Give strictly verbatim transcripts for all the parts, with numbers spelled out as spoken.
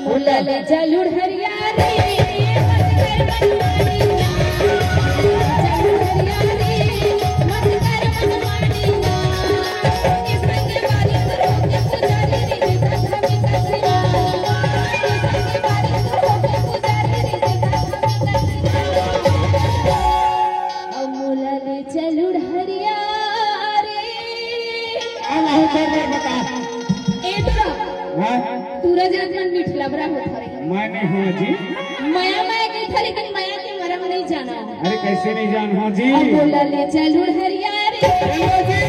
बोला ले चलुड़ हरिया रे, मत कर मनमानी ना। चलुड़ हरिया रे, मत कर मनमानी ना। इसके बारी करो के पुजारी रे, देखा था मैं कसना। इसके बारी करो के पुजारी रे, देखा था मैं कसना। अब मोला ले चलुड़ हरिया रे। अब बहुत देर में बता। ए तोरा। हाँ? तोरा जात मन मिठलबरा होत हरे। मैं नहीं हूँ जी। मया मया कहिथे, लेकिन मया के मरम नहीं जाना। अरे कैसे नहीं जान हो जी? अब बोला ले चलुड़ हरिया रे। चलो जी।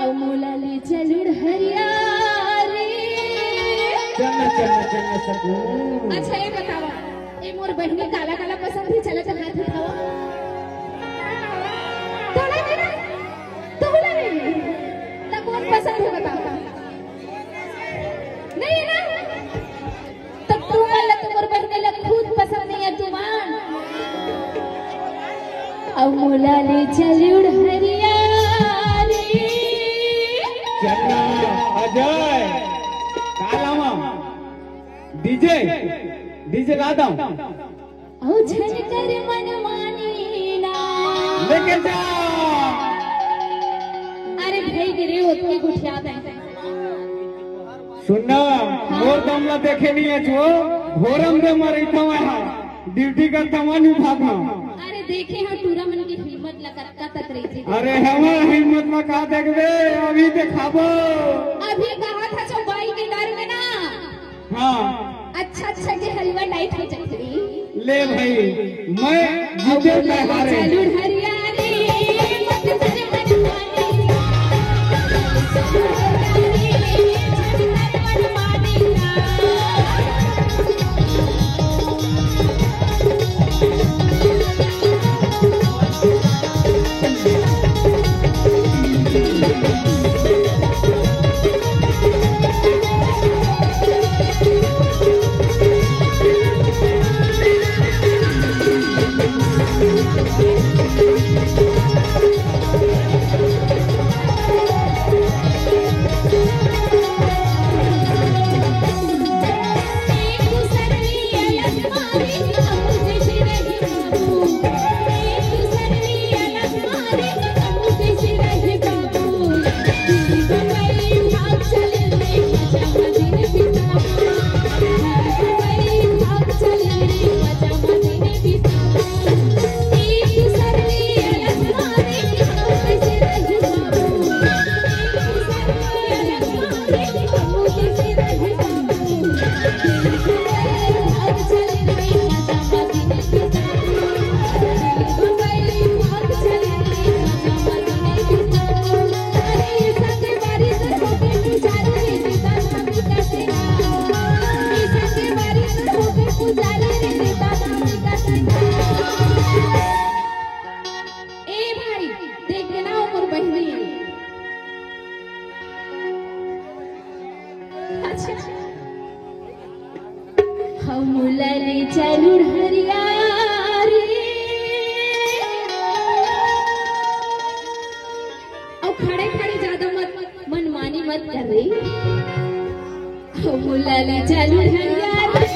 अउ मोला ले चलुड़ हरिया रे। चलना, चलना, चलना सकूं। अच्छा, ये बतावा, ये मोर बहिनी काला काला पसंद हे, चला तो हाथ उठावा। तोला नहीं ना? तोला नहीं? त कौन पसंद हे बतावा? नहीं है ना? त तुमन ला तो मोर बहिनी ला खुद पसंद नहीं है तुमन। अउ मोला ले चलुड़ हरिया रे। चलना अजय, का लावा? डीजे, डीजे ला दो। अउ झन कर मनमानी ना। लेके जा। अरे भई गे रे, ओतकी गोठियात हे। सुन ना, मोर दम ला देखे नहीं है जो, घोरम दे मरइथंव हा, ड्यूटी करथंव नहीं भागना। अरे देखे हाँ टूरा मन के हिम्मत ला कतका तक रहिथे। अरे हमर हिम्मत ला का देखबे, अभी देखाबो। अभी कहा था जो बाई के डर में ना। हाँ। अच्छा, अच्छा के हलवा टाइट हो जाथे। ले भाई, मैं जीते मैं हारे। चलुड़ हरिया रे, मत कर मनमानी। ए भाई, देख के ना, वो मोर बहिनी हे। अच्छा। मुलाली चालू हरियारी। अब खड़े खड़े ज्यादा मत, मनमानी मत कर रही। मुलाली चालू हरियारी।